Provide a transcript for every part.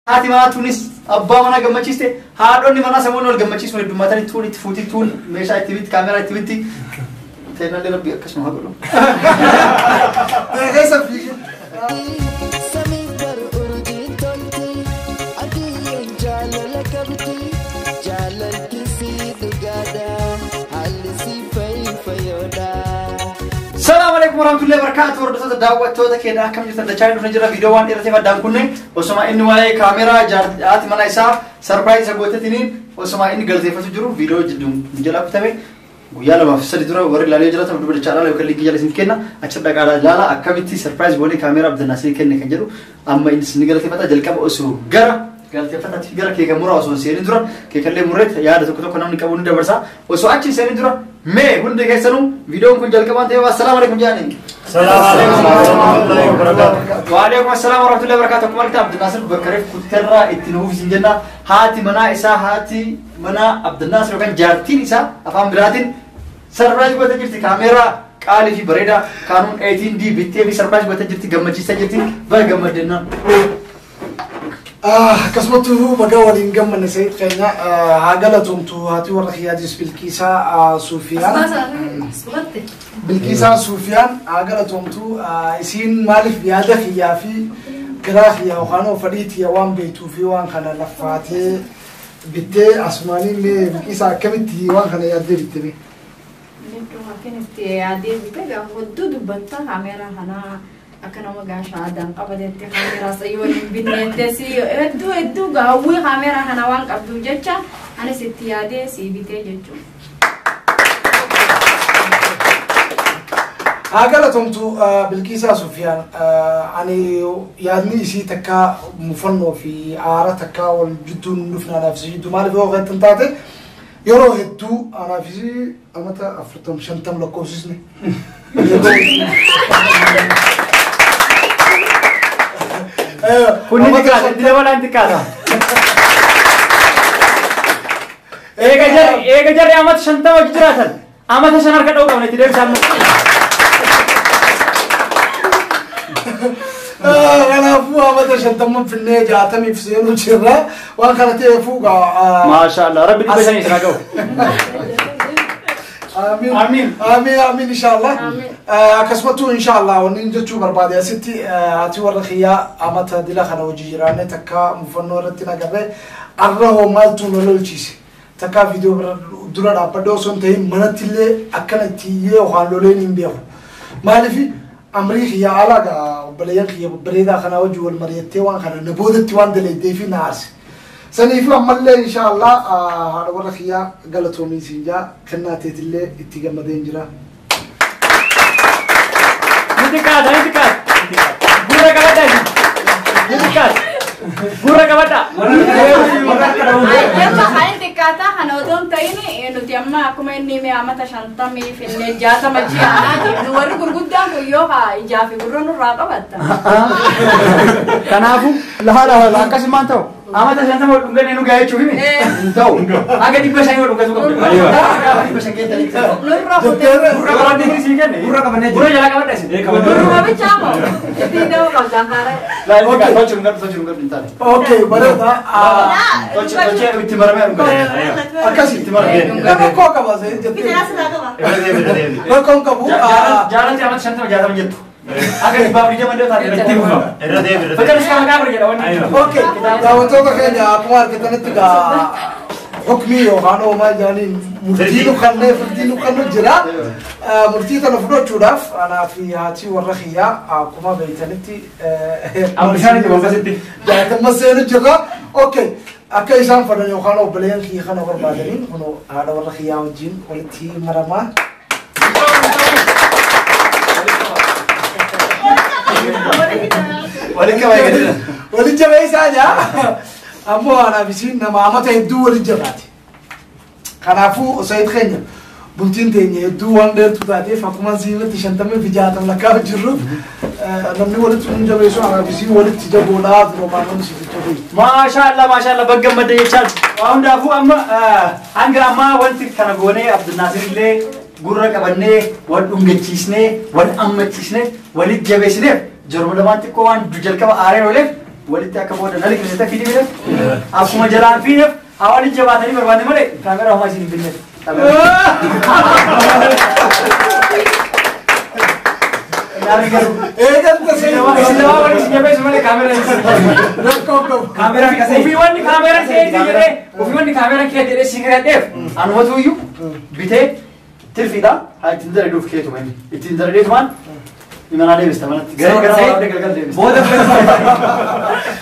Haati manaa tunis abbaa manaa gammachiiste, haadhonni manaa samoonni wal gammachiisuun heddummaatanii tuun itti fuutii, tuun meeshaa itti bitti, kaameraa itti bitti. Teenallee Rabbi akkasuma haa godhu. Keessa fiigi. Samiin bar urjiin tolti, adiyyeen jaalala qabdi, jaalalti si dhugaadha, haalli si fayyoodha. Salaamu alaikum warahmatullahi wabarakatuh. Hordoftoota, daawwattoota keenya, akkam jirtan? Dachaa dhufne jira. Viidiyoo waan dheerateef addaan kunne. Osuma inni waa'ee kaameraa haati mana isaa surprise isa gootetiniin osuma inni galateeffatu jiru viidiyoo jidduun jala kutame. Guyyaa 2 fi 3 dura warri ilaalee jiraatan duuba dachaa ilaala yookaan liinkii jala isin kenna, achi dhaqaa ilaala. Akkamitti surprise goonee kaameraa Abdanaasii kenne kan jedhu amma inni isin galateeffata. Jalqaba osoo gara galateeffataatti gara keeka muraa osoo hin seenin dura, keekallee murreet yaada tokko tokko namni qabu ni dabarsa. Osoo achi hin seenin dura, mee hundi keessanuu viidiyoon kun jalqabaan ta'ee assalaamu alaikum jedhanii. Salaamu alaikum. Waalaikum assalam warahmatullahi wabarakatuh. Akkuma argitan Abdinaasir bakka reef kutterraa itti nuuf isin jenna. Haati manaa isaa, haati manaa Abdinaasir yookaan jaartiin isaa afaan biraatiin, surprise gootee jirti. Kaameeraa qaalii fi bareedaa Canon 18D bittee fi surprise gootee jirti, gammachiisaa jirti. Baga gammaddennaan. Akkasumattuu baga waliin gammanne. Sayid keenya haa galatomtu. Haati warra kiyyaatis Bilqiisaa Suufiyaan. Bilqiisaa Suufiyaan haa galatomtu. Isiin maaliif yaada kiyyaa fi garaa kiyyaa yookaan fedhii tiyya waan beektuu fi waan kana laffaatee bittee. Asumaanii mee Bilqiisaa, akkamitti waan kana yaaddee bitte mee? Akkan itti yaadee bite gaafa hedduu dubbatta, kaameeraa kanaa akka nama gaashaa aadaan qabatetti kaameeraa sayyoo waliin binneettes hedduu hedduu gaawwii kaameeraa kana waan qabduuf jecha anis itti yaadee sii bitee jechuudha. Haa galatomtu Bilqiisaa Sufiyaan. Ani yaadni isii takka mufannoo fi aara takka wal jidduun dhufne anaaf isii jidduu. Maaliif yoo kan taate, yeroo hedduu anaaf isii amata 40 50 lakkoofsisne. Kun ni xiqqaata, itti dabalaan xiqqaata. Eega jarri amata 50 hojii jiraatan, amata 5 harka dha'uu qabna, itti deebisaa immoo. Kanaafuu amata 50 finnee 60f seenuu jirra. Waan kana ta'eefuu gaa. Maasha Allah, Rabbi 500 isin haa ga'u. Amiin. Amiin. Amiin, amiin, inshallah. Amiin. Akkasumattuu inshallah wanni inni jechuu barbaade asitti, ati warra kiyyaa amata dila kana hojii jiraanne takka mufannoo irratti nagarre. Arra hoo maaltu nu lolchiise? Takka viidiyoo bira dura dhaabbadhe osoo hin ta'in manatti illee akkana itti iyyee yookaan loleen hin beeku. Maaliif amrii kiyyaa alaa gaa obboleeyyan kiyya babbareedaa kanaa wajjin wal mari'attee waan kana na boodatti waan dalaydee fi na aarse. Saniif ammallee inshallah haadha warra kiyyaa galatoomii siin jaa, kennaa teetillee itti gammadeen jira. Ni xiqqaata, ni xiqqaata. Gurra qabadhaa isin. Ni xiqqaata. Gurra qabadhaa. Amma kan xiqqaataa kana otoo hin ta'in, nuti amma akkuma inni hime amata 50 finnee 60 ji'aadha. Nu warri gurguddaan kun yoo haa ijaa fi gurra nurraa qabatta. Kanaafuu lafa akkasumaan ta'u. Amata 50 wal dhungannee nu gahaa jechuuf himi? Hin ta'u. Haga 500 wal dhungachuu qabdu. 500 geettanii. Nurra kutee. Gurra qabadhee sii kenne. Gurra qabannee Gurra jalaa qabadha isin. Gurruma bichaa moo? Ittiin ta'uu qabdan karaa. Laal, tolchi dhungadhu, tolchi dhungadhu, hin taane. Okay, bareeda. Tolchi, tolchi, itti maramee dhungadhu. Akkasi. Itti maramee. Rakkoo qaba jettee. Rakkoon qabu. Jaalatti amata 50 60 jettu. Akka 120 illee taate Itti fufa. Irra deebi, irra Fakkaatu iska maqaa bira jedha wanni. Okay, daawwattoota keenya, akkuma argitanitti gaa hukmii yookaan oomaa jedhaniin murtii nu kennee firdii nu kennu jira. Murtii tana fudhachuudhaaf anaa fi haati warra kiyyaa akkuma beektanitti Amma bishaan itti bobbasitti. 60 seenu jirra. Okay, akka isaan fedhan yookaan obboleeyyan kiyya kana barbaadaniin kun haadha warra kiyyaa wajjin walitti maramaa. Waliin qabaa eegalee. Waliin jabeessaa jaa. Ammoo anaaf isiin nama amata hedduu waliin jabaate. Kanaafuu Sayid keenya, bultiin teenya hedduu waan dheertuu taateef, akkuma siimatti 50 fi 60 lakkaa'u jirruuf, namni walitti nu jabeessu anaaf isiin walitti jaboodhaa duroomaanoon si jechuu. Maashaallah, maashaallah, bagga gammadde jechaan. Waa hundaafuu amma hanga ammaa wanti kana goonee Abdulnaasir illee gurra qabannee wal dhungachiisnee wal ammachiisnee walitti jabeessineef, jaruma lamaan xiqqoo waan jalqaba aareen ooleef Walitti akka booda na liqimsite fidii bile akkuma jalaan fiineef hawaasni jabaatanii barbaanne malee kaameraa homaa isin hin binneef. Isin lamaa waliin isin jabeessu malee kaameraa hin Kaameraan akkasii. Ofii wanni kaameraa keetii jedhee ofii wanni kaameraa kee jedhee si filadheef anumatu iyyuu bitee tirfiidha haa ittiin dalaguuf keetuma inni ittiin dalageetumaan imanaa deebista manatti garee gara waraabdee galgal deebista. Booda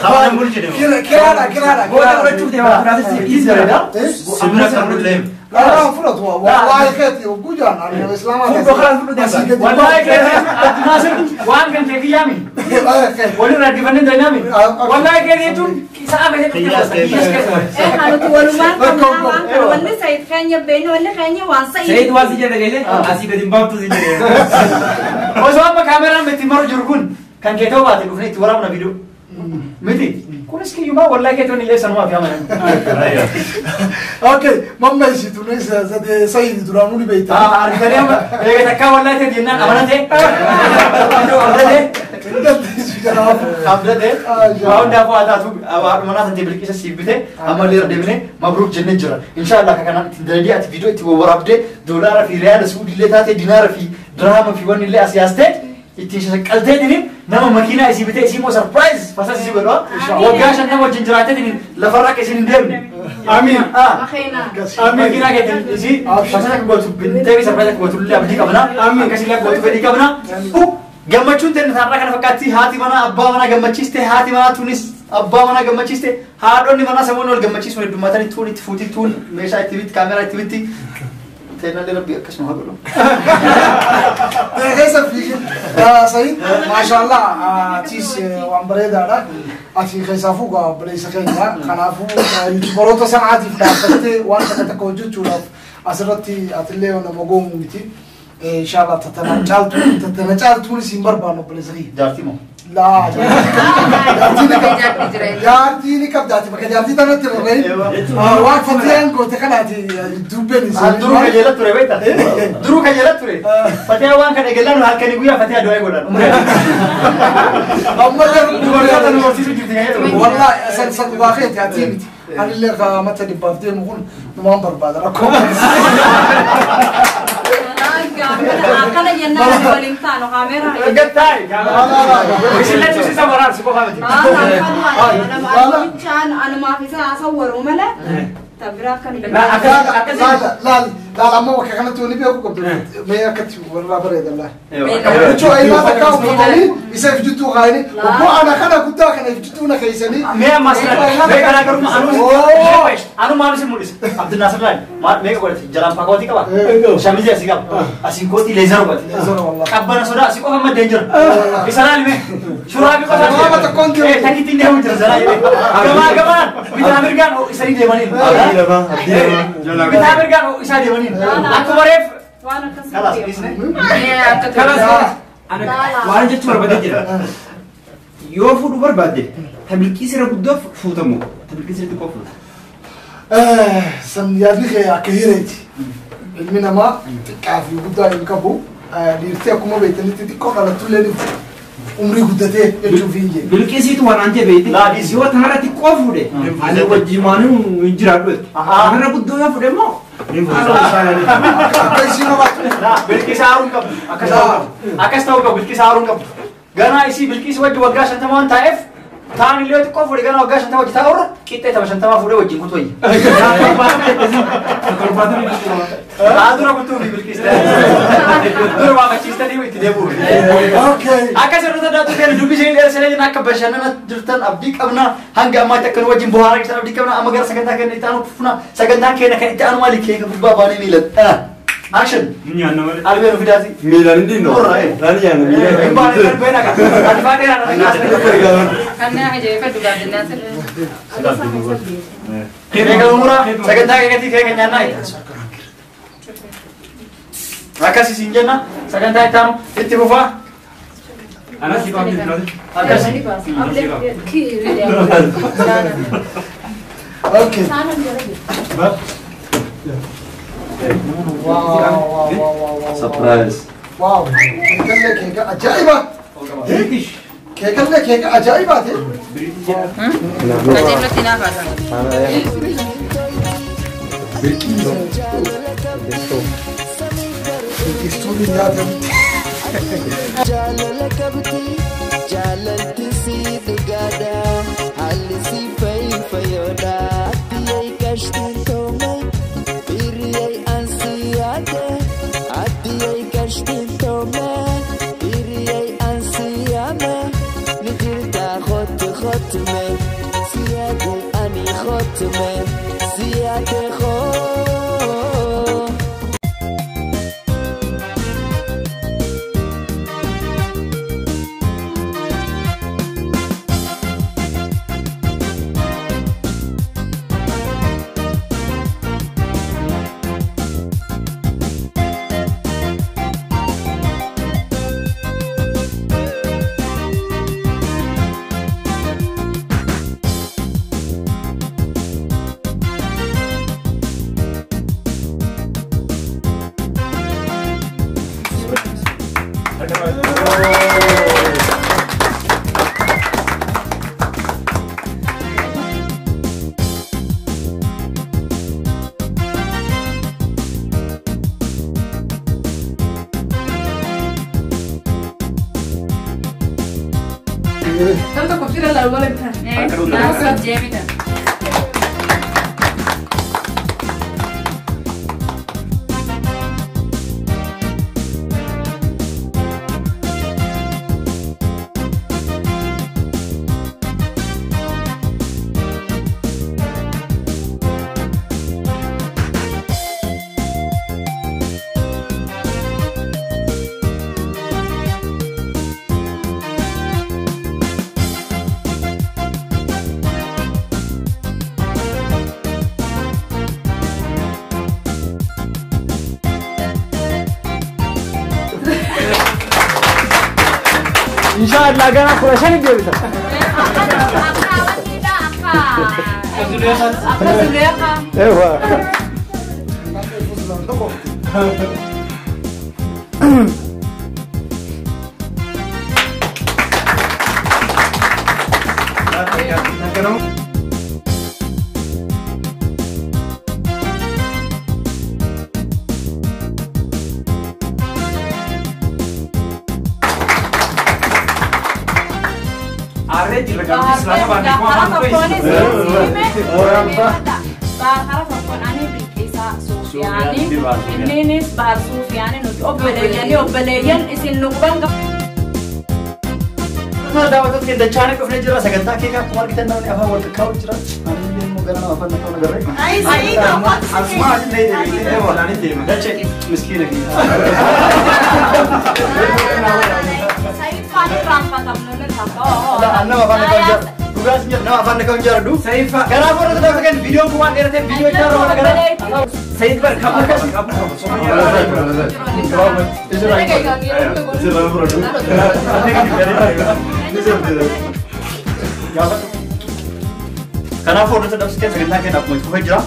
Sabaan bulchine. Kiraadha kiraadha. booda fudhachuuf deemaa turaa Ittiin dalagaa. Sibira kan bulleem. Laa fudhatu wallaahi keeti hogguu jaan ani nama islaamaa Fudhu karaa fudhu deema. Wallaahi keetii Abdinaasir waan kan kee kiyyaami. Walirraa addifannee dalagnami. Wallaahi keetii jechuun sa'a keessatti Kiyyaas keessa. Nuti walumaan qabnaa waan kana wanni Sayid keenya beekne wanni keenya waan Sayid Sayid. waan si jedhe geesse asii gadi hin baaftu si jedhe. Osoo amma kaameraan itti maru jiru kun kan kee ta'uu baate dhufnee itti waraabna viidiyoo. Miti kunis kiyyumaa wallaahi keetoon illee sanumaa fi amanan. Okay, mamma isitu ne Sayid duraanuu ni beekta. Argitanii amma eega takkaa wallaahi ta'e jennaan amanatee. Abdatee. Abdatee. Waa hundaafuu haa taatu haadha manaa tantee bilqisa siif bitee ammallee irra deebinee mabruuk jennee jira. Inshaallah akka kanaan ittiin dalagee ati viidiyoo itti waraabdee doolaara fi riyaala suudillee taatee dinaara fi dirhama fi wanni illee as yaastee ittiin shaqqaltee dinin nama makiinaa isii bitee isii immoo surprise fasas isii godha. Waggaa 50 wajjin jiraattee dinin lafarraa akka isin hin deemne. Amiin. Makiinaa. Makiinaa keetiin isii fasas akka gootu bitee fi surprise akka gootu illee abdii qabna. Akkasii illee gootu fedhii qabna. Gammachuun teenya taarraa kana fakkaatti haati manaa abbaa manaa gammachiiste haati manaa tunis abbaa manaa gammachiiste haadhonni manaa samoonni wal gammachiisu heddummaatanii tuun itti fuuti tuun meeshaa itti bitti kaameraa itti bitti teenallee rabbi akkasuma haa godhu. Keessa fiigin Sayid maashaallah atis waan bareedaadha. Ati keessaafuu gaa obboleessa keenya kanaafuu yuutubaroota sanaatiif dhaabbattee waan takka takka hojjechuudhaaf asirratti atillee nama goomu miti. Inshallah tatana caaltu tatana caaltuun isin barbaannu obboleessa kiyya. Jaartii moo? Laa jaartii ni qabda ati bakka jaartii tanatti rarra'in waan fatiyaan goote kanaati dubbeen isin. Duruu kan jala ture beektaa? Duruu kan jala ture. Fatiyaa waan kana eegalaan halkanii guyyaa fatiyaa du'aa godhan. Amma garuu Dubartoota nu barsiisuu jirti kan jedhamu. Wallahi san san dhugaa keeti ati miti. Anillee mata dhibbaaf deemu kun numaan barbaada rakkoo. Akkana jennaan waliin taanu kaameraa. Gattaay. Isin lachuu si samaraan si qofa miti. Anumaan anumaaf isa haasawwaru malee tabiraa kan Laal laal laal amma bakka kanatti wani beeku qabdu mee akkatti warraa bareedan laal. Jechuun ayimaa takka uffatanii isa ifjittuu kaayanii obbo ana kana guddaa kana ifjittuu na keessanii. Mee ammas mee garaa garuma anu maal isin mul'isa Abdinaasir laal maal meeqa godhate jalaan paakootii qaba shamizii asii qaba asiin kootii leezara godhate qabbana sodaa asii qofa maddeen jira isa laal mee shuraabii qofa Waama tokkoon jiru. takkitti deemu jira jalaa jedhee gamaa gamaan bitaa mirgaan isanii deemaniin bitaa mirgaan isaa deemaniin akkuma reef waan akkasii. kalaas dhiisne Kalas waan jechuu barbaadee jira. Yoo fuudhuu barbaadde tabilqii sirra guddoo fuutamu tabilqii sirra xiqqoo fuuta. San yaadni kee akka hireeti. Ilmi namaa xiqqaa fi guddaa hin qabu. Dhiirtii akkuma beektanitti xiqqoo dhalattullee ni umrii guddatee jechuuf hin jee. Bilqisiitu waan aan beekte Laadis. yoo tanarra xiqqoo fuudhe ani wajjimaanuu hin jiraadhu jetti. Tanarra guddoo yoo fuudhe immoo Akka isiin horaatu. Bilqisa haaruun qabdu akkas ta'uu qabdu akkas ta'uu qabdu bilqisa haaruun qabdu ganaa isii bilqisi wajji waggaa 50 waan taa'eef taan illee xiqqoo fuudhe ganaa waggaa 50 wajji taa'urra qixxee tapha 50 fuudhee wajjin kutu wayya. Haa dura kutuu fi bilqis dura waamachiistanii itti deebi'u. Okay. Akkas irratti daatu keenya dubbisanii dheeresanii jiran akka bashannana jirtan abdii qabna hanga ammaatti akka nu wajjin bohaaraa jirtan abdii qabna amma gara sagantaa keenya itti aanu fufna sagantaan keenya kan itti aanu maali keeka gubbaa baanee miilan. Action. Nyaanna malee. Albeen fidaati. Miilaan hin dinno. Nurra, eh. Naan nyaanna miilaan. Hin baane kan beena kan. Ati faadheera na kaasne. Kanneen ajaa'ibaa dhugaa jennaan Keeka umuraa sagantaa keekatii keeka nyaannaa. Akkas isin jenna sagantaa itti aanu itti fufaa. Anas si baafne jiraate. Akkasi. Okay. Wow, wow, wow, wow, wow. Surprise. Wow. Keekallee keeka ajaa'iba. Keekallee keeka ajaa'ibaati. Qajeellotti naaf haasa. Bilqistuu nyaatamutti. Jaalala qabdi jaalalti si dhugaadha haalli si fayyoodha addiyay gashtiin toome hiriyay ansi yaade addiyay gashtiin toome hiriyay ansi yaame ni jirta khot khotme siyaade ani khotme siyaade kho. Tanto confira la bola. Naaf jeemita. Inshallah gana 15 deebita. Akka Zuleeqa. Ewa. Karaa tokkoon ani Bilqiisaa Suufiyaanii inninis Bahar Suufiyaanii nuti obboleeyyanii obboleeyyan isin nu quban qabu. Daawwattoota keenya dachaanii dhufnee jira sagantaa keekaa akkuma argitan namni afaan wal kakkaa'u jira. Ani illee immoo gara nama afaan nakkaa'u nagarree. Asuma asillee deemee dachee miskiina kiyya. Saayid faana irraanfatamnu Nama afaan nakkaa'u jira. Dhugaas hin jedhu nama afaan nakkaa'u hin jaalladhu. Kanaaf warra daawwattoota keenya viidiyoon kun waan dheerateef viidiyoo itti haaroo gara. Sayid bar kabu kabu. Kanaaf hordoftoota dhabsiteen sagantaa keenya akkuma itti fufee jira.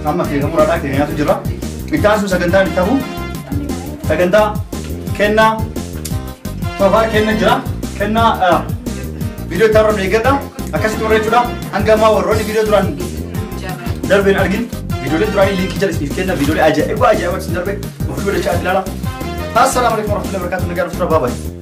Amma keeka muraadhaa keenya nyaatu jira. Itti aansuun sagantaan itti hafu sagantaa kennaa tofaa kenna jira. Kennaa viidiyoo itti haaroo eeggadha. Akkasitti warra jechuudha. Hanga ammaa warroonni viidiyoo duraan darbeen argin viidiyooleen duraanii liinkii jala isiniif kenna viidiyoolee ajaa'ibaa ajaa'ibaa isin darbe ofii godhachaa ilaala. Assalaamu alaikum warahmatullahi wabarakatuh. Nagaa dhuftura baabaa.